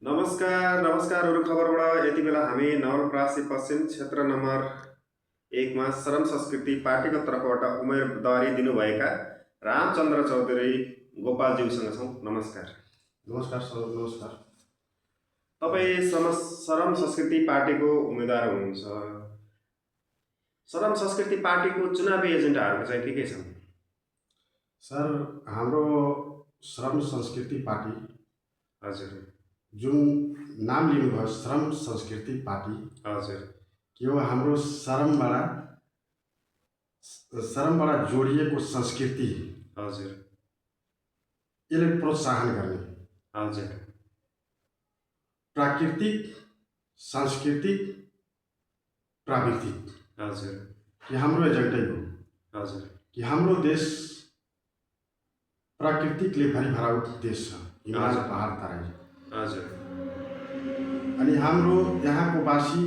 नमस्कार नमस्कार अरू खबरबाट यति बेला हामी नवलपरासी पश्चिम क्षेत्र नम्बर 1मा श्रम संस्कृति पार्टीको तर्फबाट उम्मेदवारी दिनुभएका रामचन्द्र चौधरी गोपालज्यूसँग छौँ। नमस्कार। नमस्कार सर, नमस्कार। तपाईँ श्रम संस्कृति पार्टीको उम्मेदवार हुनुहुन्छ। श्रम संस्कृति पार्टीको चुनावी एजेन्डाहरू चाहिँ के छन्? सर, हाम्रो श्रम संस्कृति पार्टी हजुर जुन नाम लिनुभयो श्रम संस्कृति पार्टी हजुर कि हो हाम्रो श्रमबाट जोडिएको संस्कृति हजुर यसले प्रोत्साहन गर्ने हजुर प्राकृतिक सांस्कृतिक प्राविधिक हजुर कि हाम्रो एजेन्डै हो हजुर कि हाम्रो देश प्राकृतिकले भरिभराउ देश छ, हिमाल हजुर। पहाड तराई। हजुर अनि हाम्रो यहाँको वासी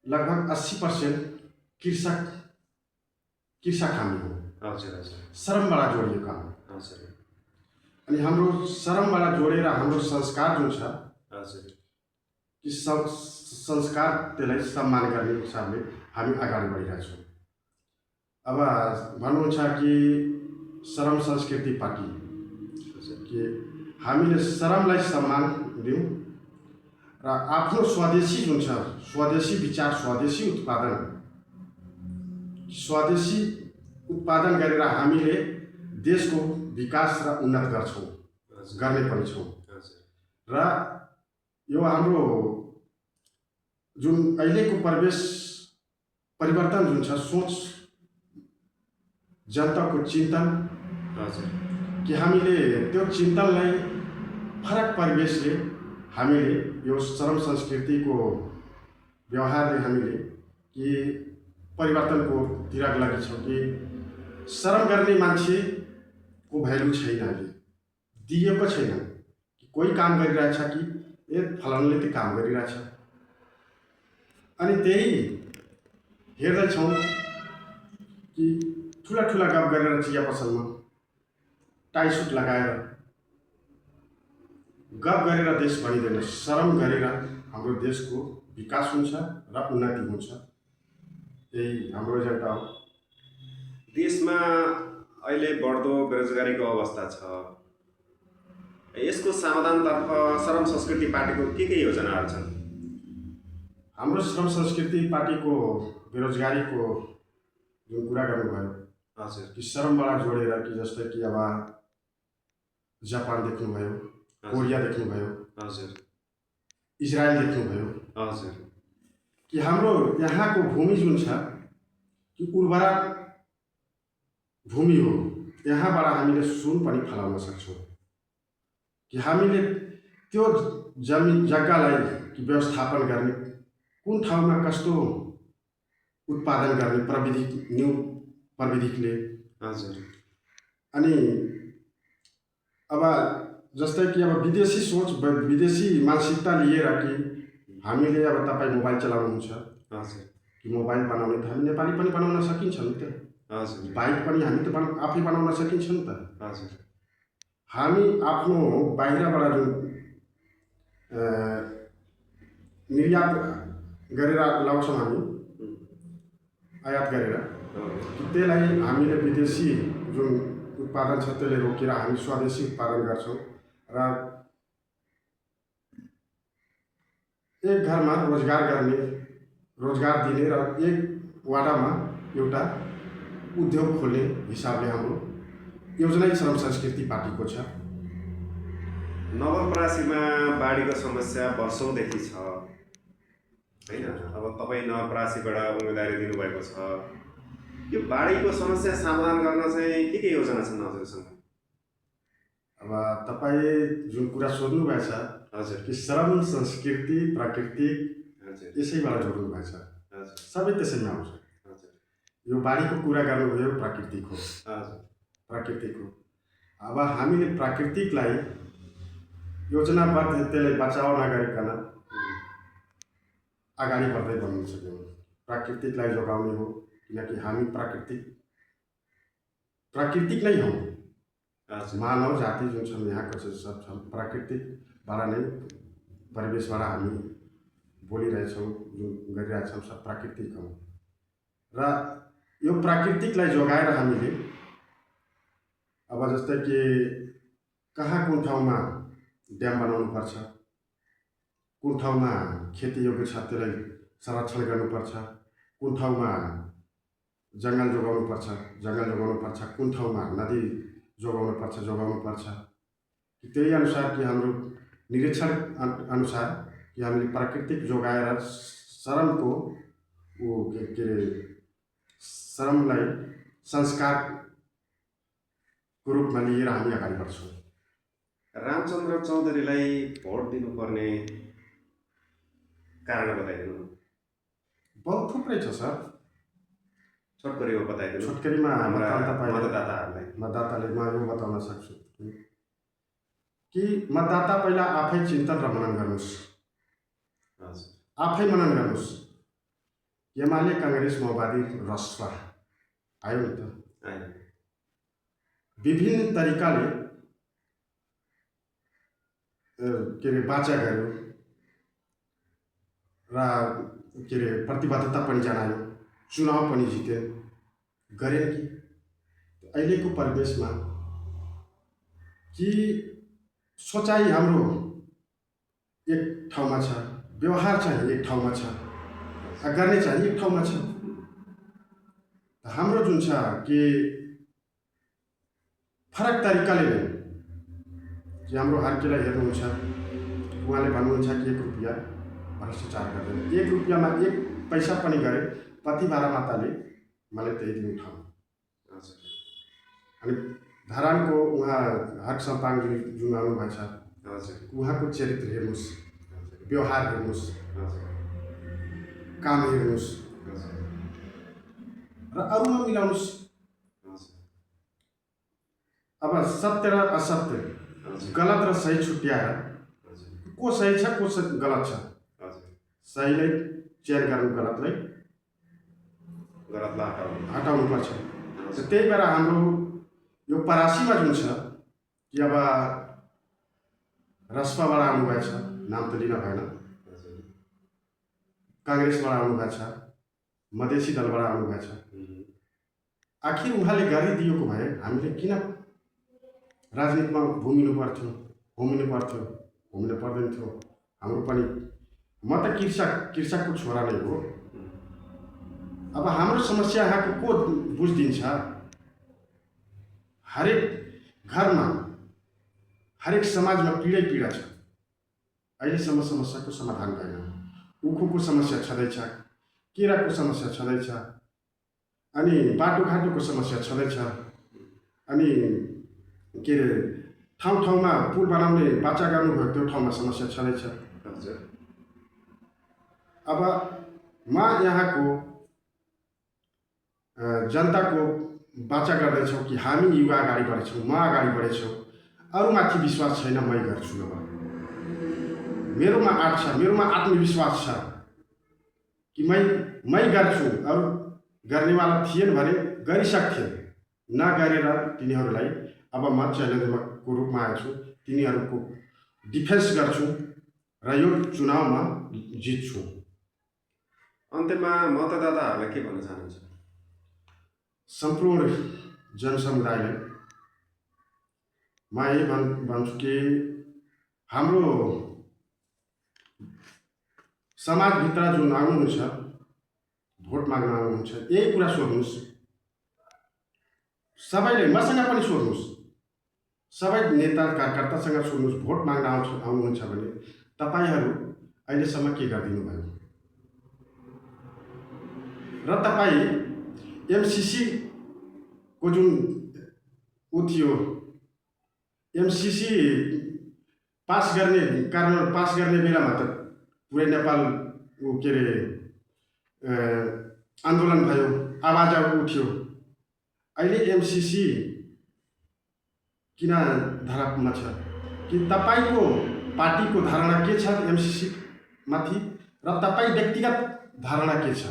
लगभग 80% कृषक हामी हो। हजुर हजुर श्रमबाट जोडिएको काम। हजुर अनि हाम्रो श्रमबाट जोडेर हाम्रो संस्कार जुन छ हजुर कि संस्कार त्यसलाई सम्मान गर्ने हिसाबले हामी अगाडि बढिरहेछौँ। अब भन्नुहुन्छ कि श्रम संस्कृति पार्टी कि हामीले श्रमलाई सम्मान दिउँ र आफ्नो स्वदेशी जुन छ स्वदेशी विचार स्वदेशी उत्पादन गरेर हामीले देशको विकास र उन्नत गर्ने पनि छौँ। र यो हाम्रो जुन अहिलेको परिवर्तन जुन छ सोच जनताको चिन्तन कि हामीले त्यो चिन्तनलाई फरक परिवेशले हामीले यो श्रम संस्कृतिको व्यवहारले हामीले कि परिवर्तनको तिर लागि छौँ कि श्रम गर्ने मान्छेको भ्यालु छैन, अहिले दिएको छैन कि कोही काम गरिरहेछ कि ए फलानले त्यो काम गरिरहेछ। अनि त्यही हेर्दैछौँ कि ठुला गफ गरेर चिया पसलमा टाई सुट लगाएर गफ गरेर देश बनिँदैन। श्रम गरेर हाम्रो देशको विकास हुन्छ र उन्नति हुन्छ। यही हाम्रो एजेन्डा हो। देशमा अहिले बढ्दो बेरोजगारीको अवस्था छ। यसको समाधानतर्फ श्रम संस्कृति पार्टीको के योजनाहरू छन्? हाम्रो श्रम संस्कृति पार्टीको बेरोजगारीको जुन कुरा गर्नुभयो हजुर कि श्रमबाट जोडेर कि जस्तै कि अब जापान देख्नुभयो, कोरिया देख्नुभयो, हजुर इजरायल देख्नुभयो हजुर कि हाम्रो यहाँको भूमि जुन छ कि उर्वरा भूमि हो। यहाँबाट हामीले सुन पनि फलाउन सक्छौँ कि हामीले त्यो जग्गालाई कि व्यवस्थापन गर्ने कुन ठाउँमा कस्तो उत्पादन गर्ने न्यू प्रविधिले। हजुर अनि अब जस्तै कि अब विदेशी सोच विदेशी मानसिकता लिएर कि हामीले अब तपाईँ मोबाइल चलाउनुहुन्छ हजुर कि मोबाइल बनाउने त हामी नेपाली पनि बनाउन सकिन्छ नि त। हजुर बाइक पनि हामी त आफै बनाउन सकिन्छ नि त। हजुर हामी आफ्नो बाहिरबाट जुन निर्यात गरेर ल्याउँछौँ हामी आयात गरेर त्यसलाई हामीले विदेशी जुन उत्पादन छ त्यसले रोकेर हामी स्वदेशी उत्पादन गर्छौँ र एक घरमा रोजगार दिने र एक वाडामा एउटा उद्योग खोल्ने हिसाबले हाम्रो योजना श्रम संस्कृति पार्टीको छ। नवलपरासीमा बाढीको समस्या वर्षौँदेखि छ होइन? अब तपाईँ नवलपरासीबाट उम्मेदवारी दिनुभएको छ। यो बाढीको समस्या समाधान गर्न चाहिँ के योजना छन् हजुरसँग? अब तपाईँ जुन कुरा सोध्नु भएछ हजुर कि श्रम संस्कृति प्राकृतिक हजुर यसैबाट जोड्नु भएछ, हजुर सबै त्यसैमा आउँछ। हजुर यो बाढीको कुरा गर्नुभयो प्राकृतिक हो। अब हामीले प्राकृतिकलाई योजनाबद्ध त्यसलाई बचाउ नगरिकन अगाडि बढ्दै बन्न सक्यौँ। प्राकृतिकलाई जोगाउने हो किनकि हामी प्राकृतिक नै हौँ। हजुर मानव जाति जुन छन् यहाँको चाहिँ सब छन् प्राकृतिकबाट नै परिवेशबाट हामी बोलिरहेछौँ जुन गरिरहेछौँ सब प्राकृतिक हौँ र यो प्राकृतिकलाई जोगाएर हामीले अब जस्तै कि कहाँ कुन ठाउँमा ड्याम बनाउनुपर्छ, कुन ठाउँमा खेती योग्य छ त्यसलाई संरक्षण गर्नुपर्छ, कुन ठाउँमा जङ्गल जोगाउनुपर्छ, कुन ठाउँमा नदी जोगाउनुपर्छ त्यही अनुसार कि हाम्रो निरीक्षण अनुसार कि हामीले प्राकृतिक जोगाएर श्रमको के अरे श्रमलाई संस्कारको रूपमा लिएर हामी अगाडि बढ्छौँ। रामचन्द्र चौधरीलाई भोट दिनुपर्ने कारण बताइदिनु। बहुत थुप्रै छ सर, छोटकरीमा बताइदिनु। छोटकरीमा मतदाताहरूलाई मतदाताले म यो बताउन सक्छु कि मतदाता पहिला आफै चिन्तन र मनन गर्नुहोस्। आफै मनन गर्नुहोस्। एमाले, काङ्ग्रेस, माओवादी, रासपा आयो नि त, विभिन्न तरिकाले के अरे बाचा गर्यो र के अरे प्रतिबद्धता पनि जनायो, चुनाव पनि जिते गरे कि अहिलेको परिवेशमा कि सोचाइ हाम्रो एक ठाउँमा छ, व्यवहार चाहिँ एक ठाउँमा छ, गर्ने चाहिँ एक ठाउँमा छ। हाम्रो जुन छ कि फरक तरिकाले नै कि हाम्रो हर्केलाई हेर्नुहुन्छ, उहाँले भन्नुहुन्छ कि 1 रुपियाँ भ्रष्टाचार गर्दैन, 1 रुपियाँमा 1 पैसा पनि गरे पतिभारा माताले मलाई त्यही दिन उठाउनु। अनि धरानको उहाँ हक सम्पाङ जुन आउनुभएको छ उहाँको चरित्र हेर्नुहोस्, व्यवहार हेर्नुहोस्, काम हेर्नुहोस् र अरूमा मिलाउनुहोस्। अब सत्य र असत्य, गलत र सही छुट्याएर को सही छ को गलत छ, सहीलाई चयन गर्नु, गलतलाई हटाउनुपर्छ। त्यही भएर हाम्रो यो परासीमा जुन छ कि अब रासपाबाट आउनुभएको छ, नाम त लिन भएन, काङ्ग्रेसबाट आउनुभएको छ, मधेसी दलबाट आउनुभएको छ। आखिर उहाँले गरिदिएको भए हामीले किन राजनीतिमा घुमिनु पर्दैन थियो। हाम्रो पनि म त कृषकको छोरा नै हो। अब हाम्रो समस्या यहाँको को बुझिदिन्छ? हरेक घरमा, हरेक समाजमा पीडा छ। अहिलेसम्म समस्याको समाधान भएन। उखुको समस्या छँदैछ, केराको समस्या छँदैछ, अनि बाटोघाटोको समस्या छँदैछ, अनि के अरे ठाउँमा पुल बनाउने बाचा गर्नुभयो त्यो ठाउँमा समस्या छँदैछ। अब म यहाँको जनताको बाचा गर्दैछौ कि हामी युवा अगाडि बढेछौँ, म अगाडि बढेछौँ, अरूमाथि विश्वास छैन, मै गर्छु। अब मेरोमा आँट छ, मेरोमा आत्मविश्वास छ कि मै गर्छु। अरू गर्नेवाला थिएन भने गरिसक्थे, नगरेर तिनीहरूलाई अब म च्यालेन्जको रूपमा आएको छु, तिनीहरूको डिफेन्स गर्छु र यो चुनावमा जित्छु। अन्त्यमा मतदाताहरूलाई के भन्न चाहनुहुन्छ? सम्पूर्ण जनसमुदायलाई म यही भन्छु कि हाम्रो समाजभित्र जुन आउनुहुन्छ, भोट माग्न आउनुहुन्छ, यही कुरा सोध्नुहोस्। सबैले मसँग पनि सोध्नुहोस्, सबै नेता कार्यकर्तासँग सोध्नुहोस्, भोट माग्न आउनुहुन्छ भने तपाईँहरू अहिलेसम्म के गरिदिनु भयो र तपाईँ एमसीसी को जुन थियो, एमसीसी पास गर्ने बेलामा त पुरै नेपाल के अरे आन्दोलन भयो, आवाज उठ्यो। अहिले एमसीसी किन धारामा छ कि तपाईँको पार्टीको धारणा के छ एमसीसी माथि र तपाईँ व्यक्तिगत धारणा के छ?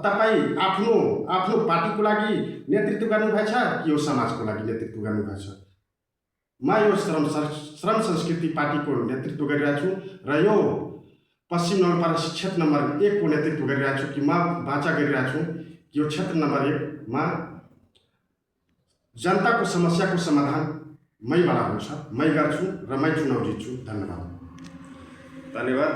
तपाईँ आफ्नो आफ्नो पार्टीको लागि नेतृत्व गर्नुभएछ कि यो समाजको लागि नेतृत्व गर्नुभएछ? म यो श्रम संस्कृति पार्टीको नेतृत्व गरिरहेको छु र यो पश्चिम नवलपरासी क्षेत्र नम्बर 1 को नेतृत्व गरिरहेको छु कि म बाचा गरिरहेको छु कि यो क्षेत्र नम्बर 1 मा जनताको समस्याको समाधान मैबाट हुन्छ, मै गर्छु र मै चुनाव जित्छु। धन्यवाद। धन्यवाद।